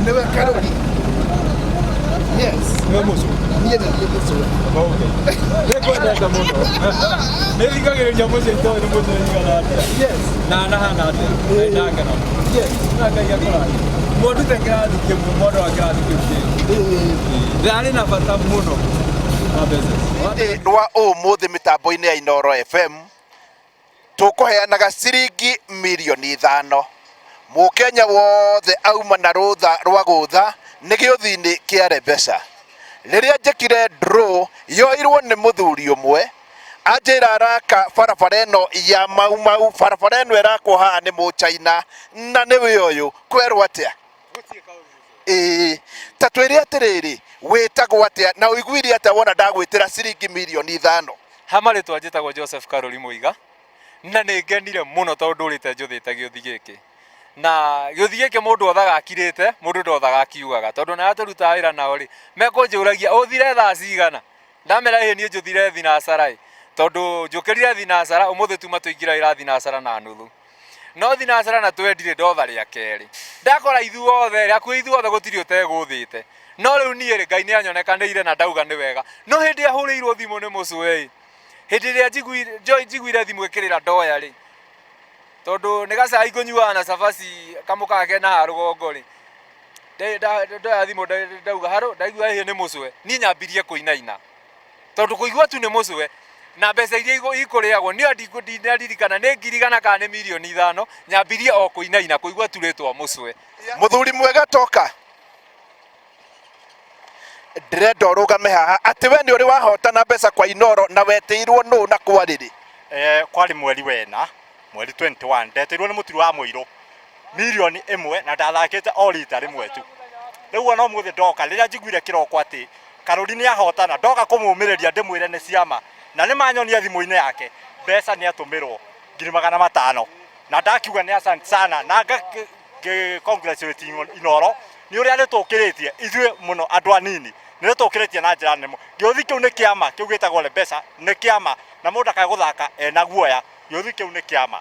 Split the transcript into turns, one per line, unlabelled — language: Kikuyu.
Nĩwe Karũri. Yes.
Nĩwe mũcũ.
Niĩ nĩ niĩ mũcũ.
Okay. Nĩngwendete mũno. Nĩthikagĩrĩria mũciĩ itoĩ nĩ mũciĩ ũigana atĩa.
Yes.
Na na hana atĩa. Na ndakena mũno.
Yes.
Na Ngai akũrathime. Mwandute kĩrathi kĩmwe, mwandwara kĩrathi kĩu kĩngĩ. Ndarĩ na bata mũno wa mbeca ici.
Rũcinĩ rwa ũmũthĩ mĩtambo-inĩ ya Inooro FM tũkũheanaga ciringi mirioni 5. Mũkenya wothe auma na rũtha rwa gũtha nĩ gĩũthi-inĩ kĩa Rebesa. Rĩrĩa njĩkire draw yoirwo nĩ mũthuri ũmwe anjĩra araka barabara ĩno ya Mau Mau, barabara ĩno ĩrakwo haha nĩ mũchaina na nĩwe ũyũ kwerwo atĩa? Ĩĩ, ta twĩre atĩrĩrĩ, wĩtagwo atĩa na ũiguire atĩa wona ndagwĩtĩra ciringi mirioni 5?
Ha marĩtwa njĩtagwo Joseph Karori Mũiga na nĩ ngenire mũno tondũ ndũrĩte njũthĩte gĩũthi gĩkĩ. Na gĩũthi gĩkĩ mũndũ othaga akirĩte, mũndũ ndothaga akiugaga tondũ na arĩa tũrutaga wĩra nao rĩ, mekũnjũragia ũthire thaa cigana? Ndamera ĩĩ niĩ njũthire thinacara ĩ, tondũ njũkĩrire thinacara, ũmũthĩ tuma tũingĩra wĩra thinacara na nuthu. No thinacara na twendi rĩ, ndotha rĩa kerĩ. Ndakora ithuothe rĩ, hakuhĩ ithuothe gũtirĩ ũtegũthĩte. No rĩu niĩ rĩ, Ngai nĩ anyonekanĩire na ndauga nĩ wega. No hĩndĩ ĩrĩa hũrĩirwo thimũ nĩ mũcũe ĩ, hĩndĩ ĩrĩa njiguire, njiguire thimũ ĩkĩrĩra ndoya rĩ, tondũ nĩ gacai ngũnyuaga na cabaci kamũkawa kena haha rũgongo rĩ, ndoya thimũ ndauga harũ, ndaigua ĩhĩ nĩ mũcũe, niĩ nyambirie kũinaina. Tondũ kũigua tu nĩ mũcũe, na mbeca iria ikũrĩagwo, niĩ ndinaririkana nĩ 100,000 kana nĩ mirioni 5, nyambirie o kũinaina kũigua tu rĩtwa mũcũe.
Mũthuri mwega toka. Ndĩrenda ũrũgame haha atĩ we nĩ ũrĩ wahotana mbeca kwa Inooro na wetĩirwo nũ na kwarĩrĩ?
Kwarĩ mweri wena, mweri 21, ndetĩirwo nĩ mũturi wa mũirũ mirioni 1 na ndathakĩte o rita rĩmwe tu. Rĩu ona ũmũthĩ ndoka, rĩrĩa njiguire kĩroko atĩ Karũri nĩ ahotana, ndoka kũmũmĩrĩria ndĩmwĩre nĩ ciama, na nĩ manyonia thimũ-inĩ yake mbeca nĩ atũmĩrwo 500,000, na ndakiuga nĩ asante sana na congratulate Inooro nĩ ũrĩa rĩtũkĩrĩtie ithuĩ mũno andũ anini, nĩ rĩtũkĩrĩtie na njĩra nene mũno. Gĩũthi kĩu nĩ kĩama, kĩu gĩtagwo Rebesa nĩ kĩama, na mũndũ ndakae gũthaka ena guoya, gĩũthi kĩu nĩ kĩama.